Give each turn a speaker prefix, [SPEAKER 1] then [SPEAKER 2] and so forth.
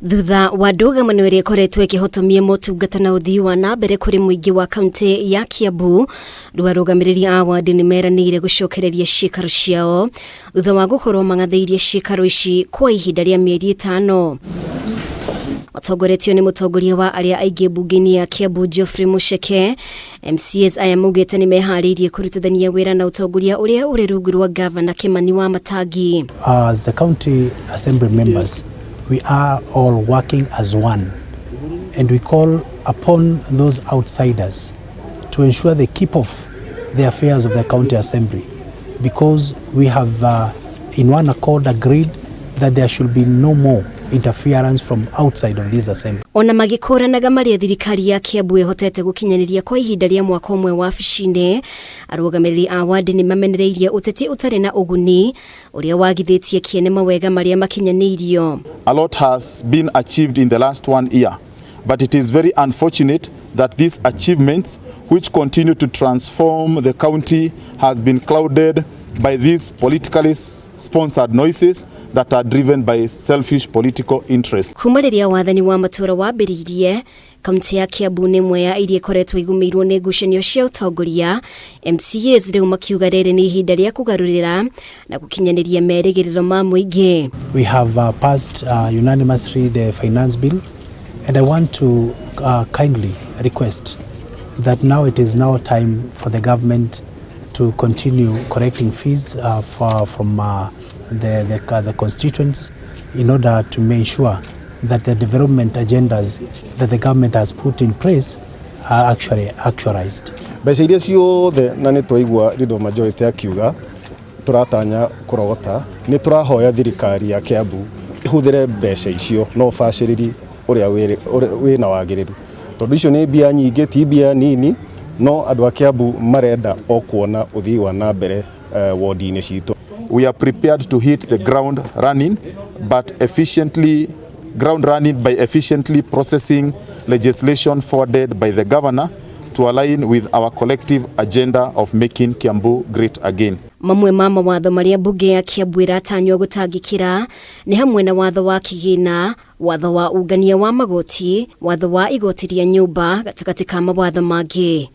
[SPEAKER 1] Thutha wa ndũgamano ĩrĩa ĩkoretwo ĩkĩhotomia motungata na ũthii wa na mbere kũrĩ mũingĩ wa kaunti ya Kiambu, rĩu arũgamĩrĩri a wandi nĩ meranĩire gũcokereria ciikaro ciao thutha wa gũkorwo mang'athĩirie ciikaro ici kwa ihinda rĩa mĩeri 5. Matongoretio nĩ mũtongoria wa arĩa aingĩ mbunge-inĩ ya Kiambu Geoffrey Mucheke, MCAs aya maugĩte nĩ meharĩirie kũrutithania wĩra na ũtongoria ũrĩa ũrĩ rungu rwa gavana Kimani Wamatangi.
[SPEAKER 2] As the county assembly members, we are all working as one, and we call upon those outsiders to ensure they keep off the affairs of the county assembly, because we have in one accord agreed that there should be no more interference from outside of this assembly.
[SPEAKER 1] Ona magĩkũranaga marĩa thirikari ya Kiambu ĩhotete gũkinyanĩria kwa ihinda rĩa mwaka ũmwe wabici-inĩ, arũgamĩrĩri a wandi nĩ mamenereirie ũteti ũtarĩ na ũguni ũrĩa wagithĩtie kĩene mawega marĩa makinyanĩirio.
[SPEAKER 3] A lot has been achieved in the last one year, but it is very unfortunate that these achievements, which continue to transform the county, has been clouded by these politically sponsored noises that are driven by selfish political interests.
[SPEAKER 1] Kuma rĩrĩa wathani wa matũũra wambĩrĩirie, kaunti ya Kiambu nĩ ĩmwe ya iria ikoretwo igũmĩirwo nĩ ngucanio cia ũtongoria. MCAs rĩu makiuga rĩrĩ nĩ ihinda rĩa kũgarũrĩra na gũkinyanĩria merĩgĩrĩro ma mũingĩ.
[SPEAKER 2] We have passed unanimously the finance bill, and I want to kindly request that now it is now time for the government to continue collecting fees from the constituents in order to make sure that the development agendas that the government has put in place are actually actualized.
[SPEAKER 4] Mbeca iria ciothe na nĩ twaigua leader of majority akiuga tũratanya kũrogota, nĩ tũrahoya thirikari ya Kiambu ĩhũthĩre mbeca icio na ũbacĩrĩri ũrĩa wĩna wagĩrĩru, tondũ icio nĩ mbia nyingĩ, ti mbia nini, no andũ a Kiambu marenda o kuona ũthii wa na mbere wodi-inĩ citũ.
[SPEAKER 3] We are prepared to hit the ground running, but efficiently ground running by efficiently processing legislation forwarded by the governor to align with our collective agenda of making Kiambu great again.
[SPEAKER 1] Mamwe ma mawatho marĩa mbunge ya Kiambu ĩratanywo gũtangĩkĩra nĩ hamwe na watho wa kĩgĩna, watho wa ungania wa magoti, watho wa igoti rĩa nyũmba, gatagatĩ ka mawatho mangĩ.